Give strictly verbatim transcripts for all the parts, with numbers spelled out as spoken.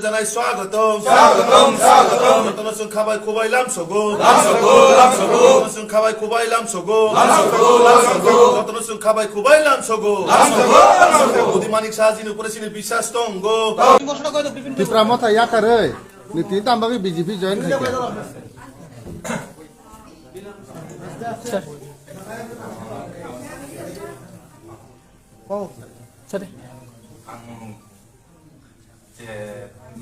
Janai swagatam. Swagatam, swagatam. Jotono chwng khabai khubai lamsogo. Lamsogo, lamsogo. Jotono chwng khabai khubai lamsogo. Lamsogo, lamsogo. Jotono chwng khabai khubai lamsogo. Lamsogo, lamsogo. Budi Manik Saha jini upore sini biswas tongo. Tipra Motha yakarwi. Niti tambagi B J P join khaikha. Oh, sorry. Ang je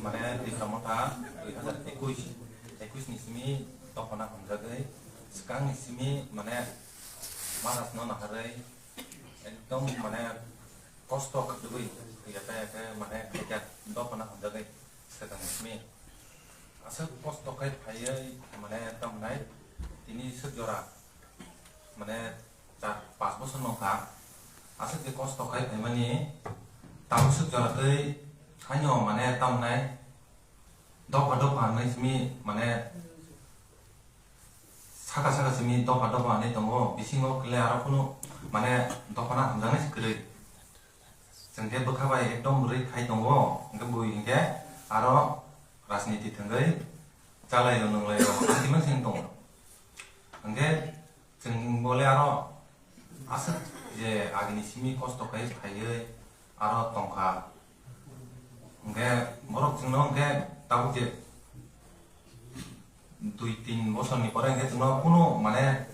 mane Tipra Motha dui hazar ekush, ekush ni simi dophano hamjagwi swkang ni simi mane Maharaj no naharwi ekdom mane kosto khwtwbwi yaka yaka mane khaijak dophano hamjagwi swkang ni simi aswk kosto khai phaiwi mane tamnai tini swk jora mane char pas bosor nokha aswk je kosto khai phaimani tabuk swk jora twi haino mane tamnai dopha dopha hinwi simi mane saka saka simi dopha dopha hinwi tongo bisingo kle aro kunu mane dophano hamjaknai se kwrwi. Chwng khe bwkha bai ekdom bwrwi khai tongo, hwnkhe bui hwnkhe aro rajniti thwngwi chalaio nwnglaio, amtwi mansing tongo. Hwnkhe chwng bole aro aswk je agini simi kosto khai phaiwi aro tongkha. Hwnkhe borok chwngno hwnkhe tabuk je dui tin bosor ni pore hwnkhe chwngno kunu mane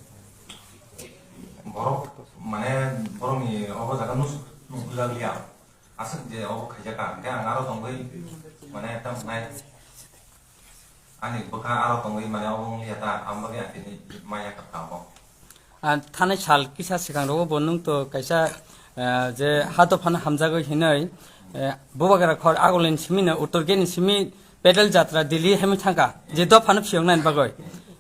borok mane borok ni obo jaga nus nukjak liya aswk je obo khaijak ka hwnkhe ang aro tongwi mane tam nai ani bwkha aro tongwi mane obo wng liya ta ang bagwi ang tini maya kwthang obo. Ah, thanai sal kisa swkang rogo bo nwng to kaisa, ah, je ha dophano hamjagwi hinwi, eh, bubagra khor agulini simi no uttor gate ni simi pedal jatra Delhi hemi thangkha, je dophano phiyoknani bagwi.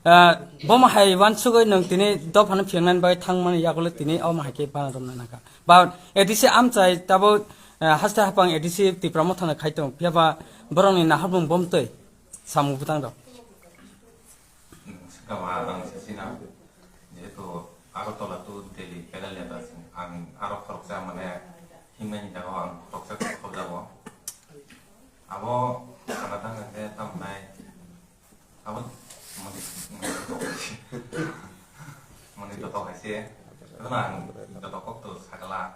Ah, bomo hai wansugwi nwng tini dophano phiyoknani bagwi thangmani yagulo tini omo hai khe bana romna nangkha. Ba A D C amchai tabo, ah, haste hapang A D C Tipra Mothano khai tong, phiya ba borokni naharmung bomtwi samung bwtang rok. Swkama ang sasina, jehetu Agartala to Delhi pedal yatra sing, ang aro khoroksa mane himnani jaga o ang khoroksa khobjago. Abo sana tang khe tam nai, abo mani, mani to hai se, mani to hai se, abo na ang joto kok to sakala.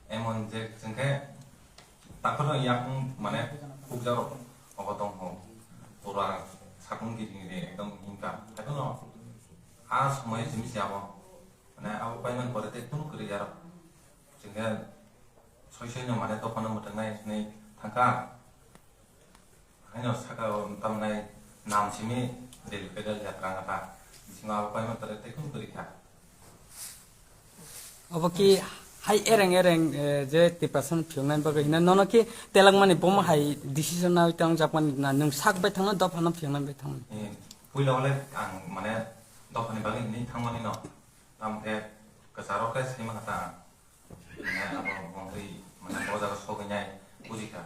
Emon je chwng khe takhorno yakung mane khukjarok obo tong ho. Pura sakung giri giri ekdom himka. Haikhe no a somoi simi se abo. Mane abo paimani pore tei kunu kwrwi yarok. Chwng khe soi soi no mane dophano mwthangwi hinwi thangkha. Haino saka o tamnai nam simi Delhi pedal jatra wngkha ta. Bisingo abo paima tore tei kunu kwrwi kha. Obo ki hai ereng ereng, eh, je Tiprasano phiyoknani bagwi hino nono ki telangmani bomo hai decision nawi tongjakmani na nwng sak bai thangno dophano phiyoknani bai thangmani? Eh, puila wale ang mane dophani bagwi hinwi thangmani no. Tamo khe kwcharo khe sima kha ta ang. Mane abo bongwi mane o jaga sogwi nai buji kha.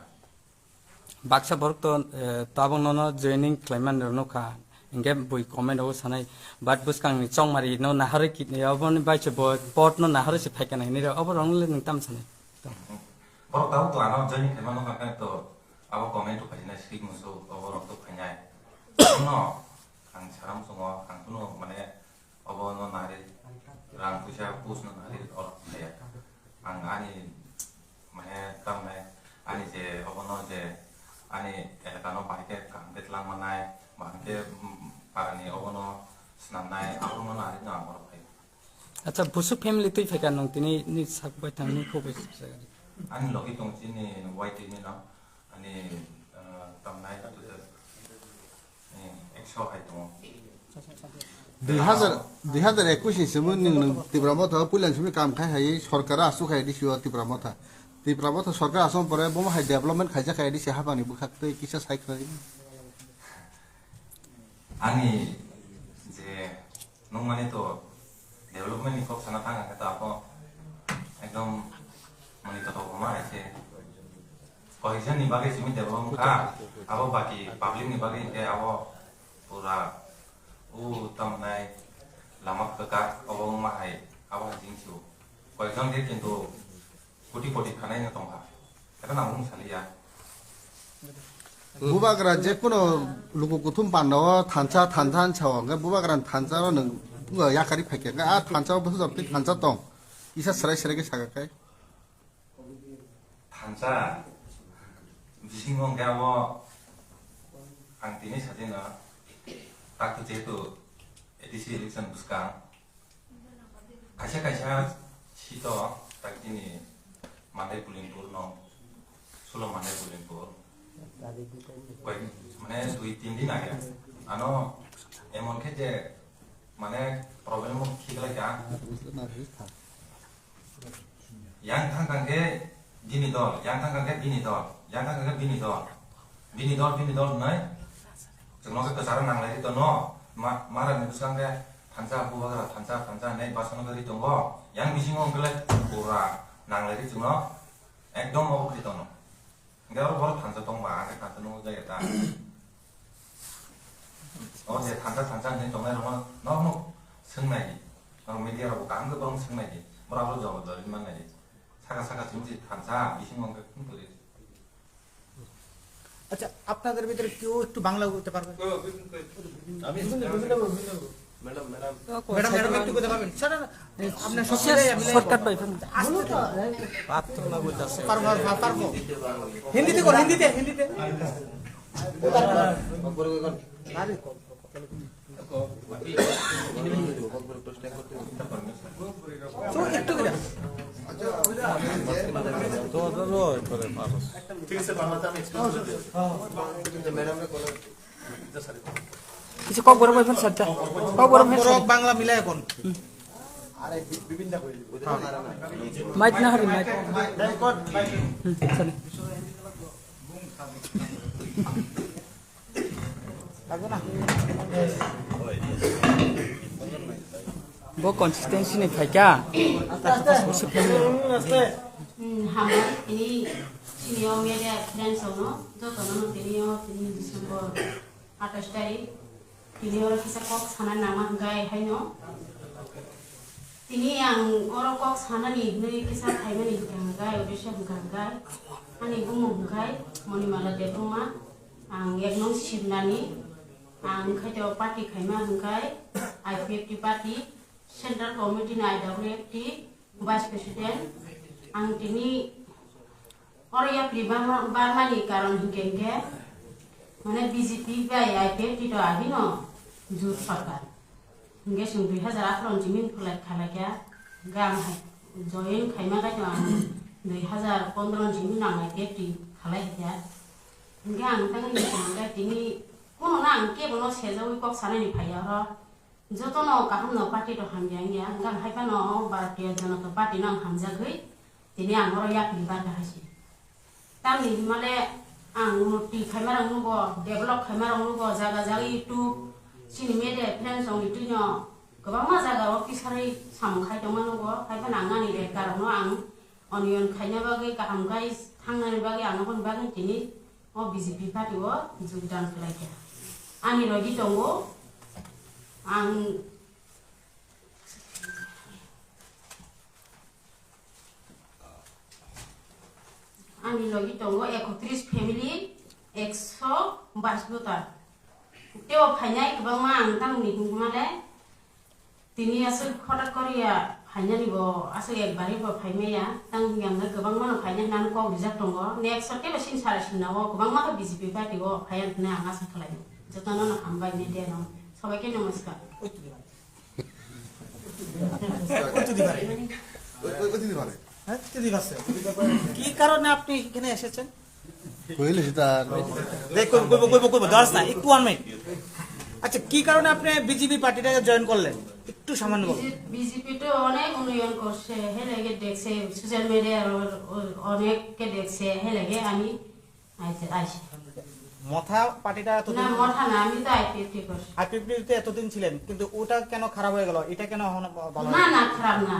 Baksa borok to, eh, tabuk nono joining khlaimani rw nukha. Hinkhe bui comment o sanai, but bwskangni chongmari no naharwi kit-, oboni bai se bo pot no naharwi se phaikha hinwi rw, obo rwngno le nwng tamo sanai? Borok tabuk to ano joining khlaima nukha khe to abo comment o phainai sik musu obo rok to phainai. No ang saram sungo ang kuno mane Obo no nari rang puisa pus no nari oro thaya. Ang ani mane tamne ani je obo no je ani elaka no bahai khe kaham khe twlang manai, bahai khe, mm, parani obo no swnamnai, abo no nari no ang oro phai. Acha, busuk family twi phaikha nwng tini ni sak bai thang ni khoboi. Ani logi tong chini Y T ni no. Ani, ah, tamnai tu de, eh, ekso hai tongo. Dui hazar, dui hazar ekush ni simi nwng, nwng Tipra Motha o puila ni simi kam khai hai sorkar asuk hai D C o Tipra Motha. Tipra Motha sorkar asuk pore bomo hai development khaijak hai D C hapang ni bwkhak tei kisa sai khwlai. Ani je Nukmani to development ni kok sana thang khe to abo ekdom mani to tongma hai se. Koisan ni bagwi simi develop kha, abo baki public ni bagwi hinkhe abo pura o tamnai lama kwkak obo wngma hai abo hai jing su. Koisan khe kintu koti koti khanai no tongkha. Khe nang mung saliya. Bubagra je kuno luku kuthum panda o thansa, thansa hinsa o, hwnkhe bubagra ni thansa o nwng bubagra yakari phaikha, hwnkhe a thansa o bwsajak tei thansa tong, kisa serai serai khe sakha khe. Thansa bisingo hwnkhe abo ang tini satino takto jehetu A D C election bwskang kaisa kaisa seat o tak chini Mandai Bulimpur no, Sulo Mandai Bulimpur, koi, mane dui tin din age. Ano emon khe je mane problem o khiklai ka. Yang thang thang khe bini dol, yang thang thang khe bini dol, yang thang thang khe bini dol, bini dol, bini dol hwnwi chwngno khe kwcharo nanglai ri tono. Ma, mara ni bwskang khe thansa, bubagra thansa, thansa hinwi basano khe ri tongo. Yang bisingo hwnkhe le pura nanglai ri chwngno ekdom obo khe tono. Hwnkhe oro borok thansa tongba, ang khe thansa nukjak ya ta. O je thansa, thansa hinwi tongnai rokno norok no swngnai di. Norok media rok bo kaham khe borok no swngnai di. Borok abo jawab dori man nai di. Saka saka simi se thansa, bisingo hwnkhe khum tuli. আচ্ছা, আপনাদের ভিতরে কেউ একটু বাংলা বলতে পারবে? আমি madam, madam. Madam, madam, একটু কথা বলবেন। স্যার, আপনার সব মিলাই, মিলাই শর্টকাট পাইবেন। আস্তে। পারবো, পারবো, পারবো। হিন্দিতে করো, হিন্দিতে, হিন্দিতে। আরে, তো একটু করে। ঠিক আছে, বাংলাতে আমি explain করে দিই। ম্যাডামরা কোনো কিছু কম গরম হইবেন স্যারটা। কম গরম হইবেন স্যার। বাংলা মিলাই এখন। আরে বি-, বিভিন্ন করে দিব। মাইক না হবি, মাইক। হুম, চলো। Bo consistency ni phaikha. Hmm, hambai tini senior media friends ono jotono tini o tini December athais tarik tini oro kisa kok sana nangma hwnkhe haino tini ang oro kok sanani hinwi kisa phaimani hwnkha hwnkhe odisha hwnkha hwnkhe ani bumung hwnkhe Monimala Debbarma. Ang ek nong sibnani, ang khaito party khaima hwnkhe I P F T party, Central Committee ni I W F T Vice President. Ang tini oro yapri barma, barmani karon hwnkhe hwnkhe, mane B J P bai I P F T to ahino jut sarkar. Hingke chwng dui hazar atharo ni simi phalai khalai kha, hingke ang hai join khaima khe to ang dui hazar pondro ni simi nang I P F T khalai kha. Hingke ang tang ni tong khe tini kuno no ang kebo no sejawi kok sanani phai ya oro. Joto no kaham no party to hamya wngya, hingke ang hai phano Bharatiya Janata Party no ang hamjagwi tini ang oro yapri barkha hai se. Tamni hwnmale ang unnoti khaimarok nugo, develop khaimarok nugo, jaga jaga YouTube, chini media friends rokni twino kwbangma jaga o kisarwi samung khai tongma nugo, hai phano ang ani lekarokno ang onion khaina bagwi, kaham khai thangnani bagwi, ang aboni bagwi tini o B J P party o jogdan khlai kha. Ani logi tongo, ang Ani logi tongo ekotris family, ekso bais voter. Teo phainai kwbangma ang tamni hwnmale tini aswk hothat koriya phainani bo aswk ekbari bo phaimaya tang hwnwi ang kwbangma no phainai hwnwi kok rijak tongo. Next o tebo sini sara sinna o kwbangma khe B J P party o phaiya hwnwi ang asa khlaio. Jotono no hambai media no. Sobaikhe namaskar. ওই তো দিবারে। ওই তো দিবারে। ওই, ওই, ওই তো দিবারে। হ্যাঁ, তো দিবাসে। কি কারণে আপনি এখানে এসেছেন? কইলে সেটা আর। দেখ, কইব, কইব, কইব, কইব, দশ না, একটু one minute। আচ্ছা, কি কারণে আপনি বিজেপি পার্টিটাকে জয়েন করলেন? একটু সামান্য বলুন। বিজে-, বিজেপি তো অনেক উন্নয়ন করছে, হে লেগে দেখছে, সোশ্যাল মিডিয়ার অ-, অ-, অনেককে দেখছে, হে লেগে আমি আইছে, আইছে। মথা পার্টিটা এতদিন না, মথা না, আমি তো আইপিএফটি করছি। আইপিএফটিতে এতদিন ছিলেন, কিন্তু ওটা কেন খারাপ হয়ে গেল? এটা কেন এখন ব-, বলা না, হলো? না, খারাপ না।